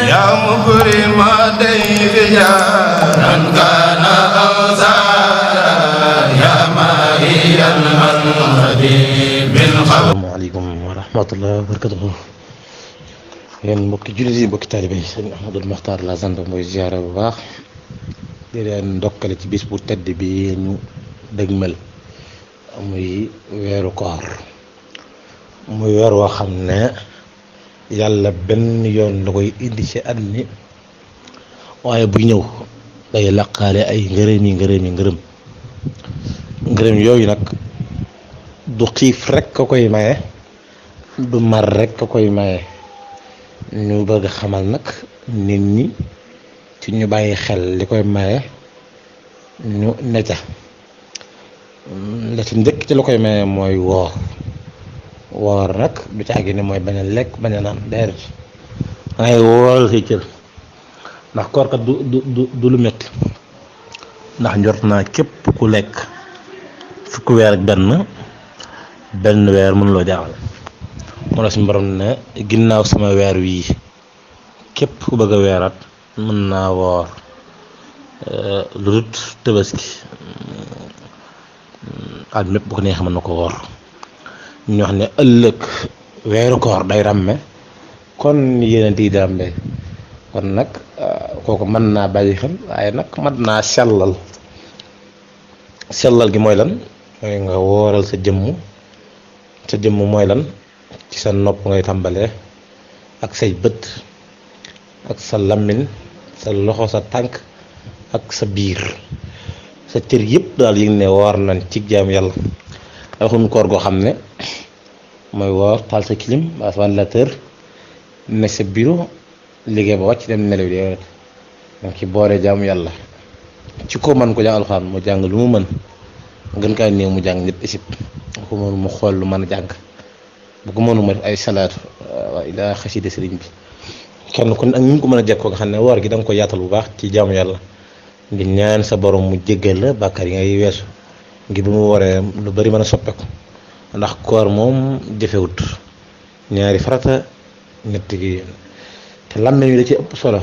يا مكرم ضيف جارا كان أوزارا يا ماهي المنهدي بالخبر. asalaamaaleykum wa rahmatulah wa barakatuh. Yéen mbokki jullit yi mbokki taalibe yi sëñ Ahmadul Maxtaar la sant mooy ziyaara bu baax di leen ndokkale ci bis bu tedd bi ñu dëgmal muy weeru koor muy weer woo xam ne yàlla benn yoon la koy indi ci at mi waaye buy ñëw day laqaale ay ngërëm yooyu nag du xiif rek ka koy maye du mar rek ka koy maye ñu bëgg xamal nag nit ñi ci ñu bàyyi xel li koy maye ñu ne ca la ci njëkk ci la koy maye mooy woor nag du caagi ne mooy bañ a lekk bañ a naan déedéet dangay wooral say cër ndax koor kat du lu metti ndax njort naa képp ku lekk fukki weer ak benn weer mënuloo jaaxal moo la suñu borom ne ginnaaw sama weer wii képp ku bëgg a weeraat mën naa woor lu dut Tabaski at mépp bu ko neexee mën na ko woor ñu wax ne ëllëg weeru koor day ràmme kon yéen di ràmme kon nag kooku mën naa bàyyi xel waaye nag mën naa sellal gi mooy lan mooy nga wooral sa jëmm mooy lan ci sa nopp ngay tàmbalee ak say bët ak sa làmmiñ sa loxo sa tànk ak sa biir sa cër yëpp daal yëg ne woor nañ ci jaam yàlla waxuñ koor goo xam ne mooy woor taal sa clim ba sa ventilateur ne sa bureau liggéey ba wàcc dem nelaw di danga ci boole jaamu yàlla ci ko man ko jàng alxuraan mu jàng lu mu mën gën kaa néew mu jàng ñett isib bu ko mënu mu xool lu mën a jàng bu ko mënu ma def ay salaatu waa ilaa xasida sëriñ bi kenn ku ne ak ñu ko mën a jekkoo nga xam ne woor gi da nga ko yaatal bu baax ci jaamu yàlla ngir ñaan sa borom mu jéggal la bàkkaar yi ngay weesu ngir bu mu waree lu bari mën a soppeeku ndax koor moom jëfewut ñaari farata ñett gi te làmmiñ wi da ci ëpp solo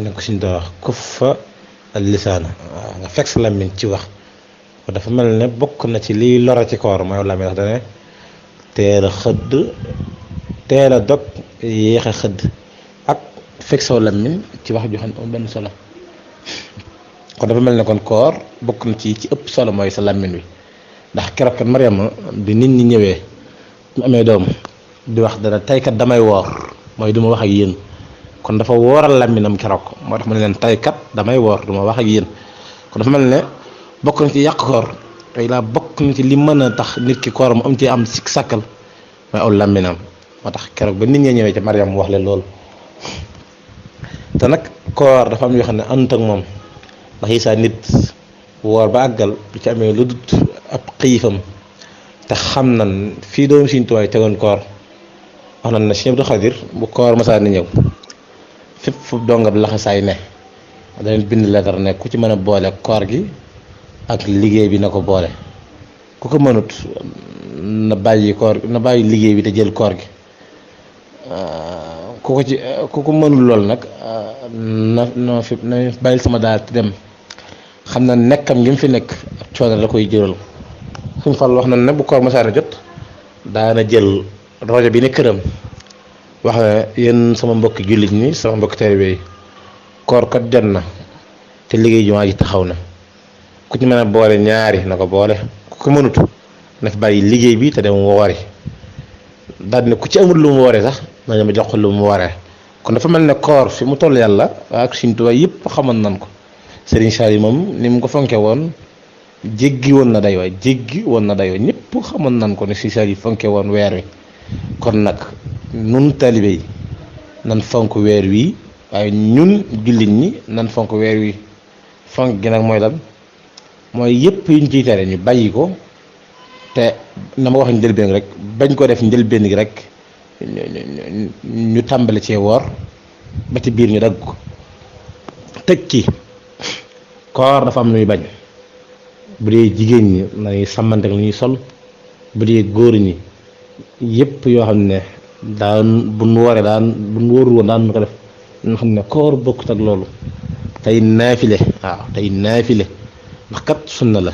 ne ko suñ doon wax kuffa al lisaana waaw nga fekk sa làmmiñ ci wax dafa mel ne bokk na ci liy lora ci koor mooy làmmiñ wax dane teel a dog yéex a xëdd ak fekk saw làmmiñ ci wax ju xam ne benn solo kon dafa mel ne kon koor bokk na ci ëpp solo mooy sa làmmiñ wi ndax keroog kat Mariama bi nit ñi ñëwee mu amee doom di wax dana taykat damay woor mooy du ma wax ak yéen kon dafa wooral làmminam keroog moo tax ma ne leen taykat damay woor du ma wax ak yéen kon dafa mel ne bokk na ci yàq koor tey laa bokk na ci li mën a tax nit ki koor mu am ci am sikk sàkkal mooy aw làmminam moo tax keroog ba nit ñi ñëwee ca Mariam mu wax leen loolu te nag koor dafa am yoo xam ne ànd ak moom ndax yi saa nit woor ba àggal du ci amee lu dut ab xiifam te xam nan fii doom Sëriñ Tuubaa tegoon koor wax nañ ne Sëriñ Abdou Xadir bu koor masaa ni ñëw fépp fu dongab laxasaay ne daleen bind leetar ne ku ci mën a boole koor gi ak liggéey bi na ko boole ku ko mënut na bàyyi liggéey bi te jël koor gi ku ko mënul lool nag na bàyyil sama daal te dem xam na nekkam gi mu fi nekk ak coono la koy jëral suñ fal wax na ne bu koor masaana jot daana jël rojo bi ne këram wax ne yéen sama mbokki jullit ñi sama mbokki taalibe yi koor kat jot na te liggéey jumaa ji taxaw na ku ci mën a boole ñaari na ko boole ku ko mënut na fi bàyyi liggéey bi te dem woori daal ne ku ci amul lu mu wooree sax na ma jox ko lu mu wooree kon dafa mel ne koor fi mu toll yàlla ak Sëriñ Tuubaa yëpp xamoon nan ko Serigne Saliou moom ni mu ko fonke woon jéggi woon na dayoo ñëpp xamoon nan ko ne Serigne Saliou fonke woon weer wi kon nag nun taalibe yi nan fonk weer wi waaye ñun jullit ñi nan fonk weer wi fonk gi nag mooy lan mooy yëpp yuñ ciy tere ñu bàyyi ko te na ma wax njëlbeen rek bañ ko def njëlbeen gi rek ñu tàmbali cee woor ba ci biir ñu dagg ko tëj ci koor dafa am lu muy bañ bu dee jigéen ñi nañuy sàmmante ak lu ñuy sol bu dee góor ñi yëpp yoo xam ne daan bu nu waree daan bu nu wóorul woon daan nu ko def ñu xam ne koor bokkut ak loolu tey naafile waaw tey naafile ndax kat sunna la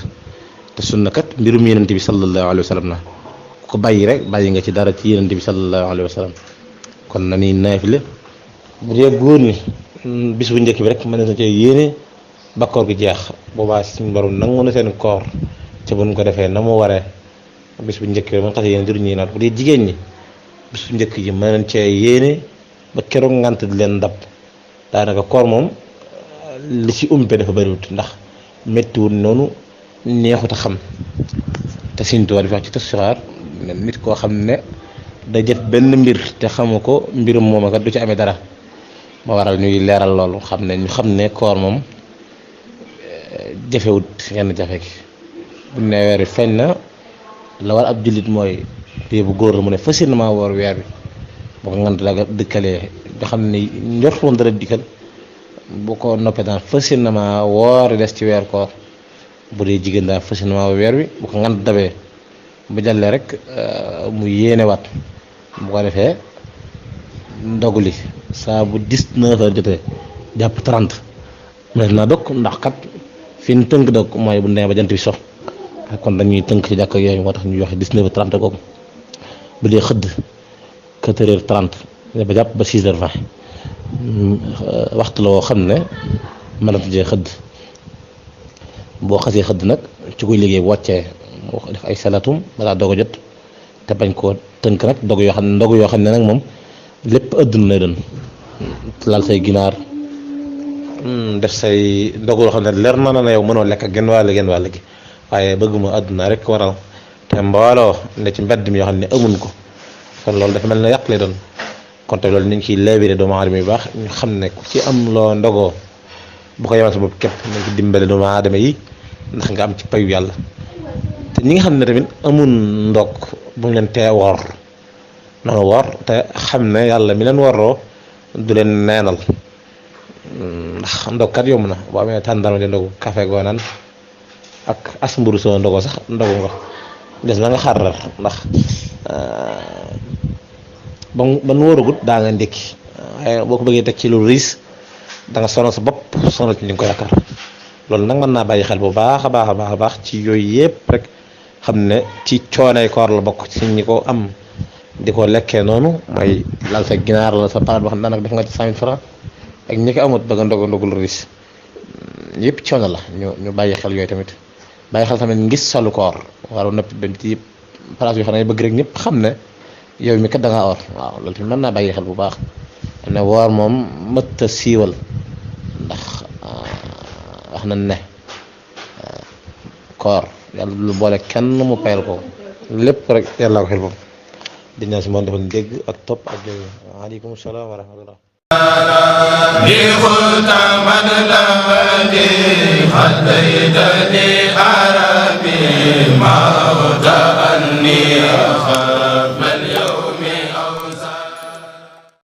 te sunna kat mbirum yonent bi sallallahu alayhi wa sallam la ku ko bàyyi rek bàyyi nga ci dara ci yonent bi sallallahu alayhi wa sallam kon na ni naafile bu dee góor ñi bis bu njëkk bi rek mën na cee yéene ba koor gi jeex boobaa suñu borom nangu na seen koor ca buñ ko defee na mu waree bis bu njëkk bi man xasee yéene jur ñi naat bu dee jigéen ñi bis bu njëkk ji mën nañ cee yéene ba keroog ngant di leen dab daanaka koor moom li ci umpe dafa bëriwut ndax méttiwul noonu neexut a xam te Sëriñ Tuubaa di wax ci Tasawudur nit koo xam ne da jëf benn mbir te xamu ko mbirum moom kat du ci amee dara ma waral ñuy leeral loolu xam ne ñu xam ne koor moom jafewut yenn jafe gi bu ne weer wi feeñ na la war ab jullit mooy te bu góor la mu ne fas yéene maa woor weer wi boo ko ngant la dëkkalee nga xam ne njort woon dara dikkal bu ko noppee daan fas yéene maa woor des ci weer koor bu dee jigéen daal fas yéene maa woor weer wi bu ko ngant dabee bu jàllee rek mu yéene waat bu ko defee ndogu li saa bu 19h jotee jàpp 30 mën naa dog ndax kat fi ñu tënk dog mooy bu ndee ba jant bi so kon dañuy tënk ci jàkk yooyu moo tax ñuy wax 19h30 googu bu dee xëdd 4h30 ba jàpp ba 6h20 waxtu la woo xam ne mën na tëjee xëdd boo xasee xëdd nag ci kuy liggéey bu wàccee def ay salatum balaa doog a jot te bañ koo tënk nag ndogu yoo xam ne nag moom lépp ëdduna lay doon laal say ginaar def say ndogu yoo xam ne leer na na yow mënoo lekk genn wàll gi waaye bëgguma àdduna rek waral te mbooloo ne ci mbedd mi yoo xam ne amuñ ko kon loolu dafa mel ne yàq lay doon kon te loolu ñu ngi ciy leebire doomu aadama yu baax ñu xam ne ku ci am loo ndogoo bu ko yemal sa bopp képp nañ ci dimbale doomu aadama yi ndax nga am ci payu yàlla te ñi nga xam ne tamit amun ndog bu ñu leen tee woor noonu woor te xam ne yàlla mi leen waroo du leen neenal ndax ndogkat yomb na boo amee tàndarma di ndogu café goo naan ak as mburu soo ndogoo sax ndogu nga des na nga xaar ndax ba nu wóoragut daa nga ndékki waaye boo ko bëggee teg ci lu riis da nga sonal sa bopp sonal ci ñu ngi ko yaakaar loolu nag mën naa bàyyi xel bu baax a baax ci yooyu yëpp rek xam ne ci coonay koor la bokk ci ñi ko am di ko lekkee noonu mooy lal sa ginaar la sa palaat boo xam ne daanaka def nga ci 100 000 francs ak ñi ko amut bëgg a ndogul riis yëpp coono la ñu bàyyi xel yooyu tamit bàyyi xel tamit ngis salu koor waru nëpp dem ci place yoo xam ne bëgg rek ñëpp xam ne yow mi kat da ngaa or waaw loolu tamit mën naa bàyyi xel bu baax ne woor moom mëtta siiwal ndax wax nañ ne koor yàlla lu boole kenn mu payal ko lépp rek yàlla ko xel boobu di ñaan si moom dafa dégg ak topp ak jooju waaleykum salaam wa rahmatullah bi xulta man la di xaddaytani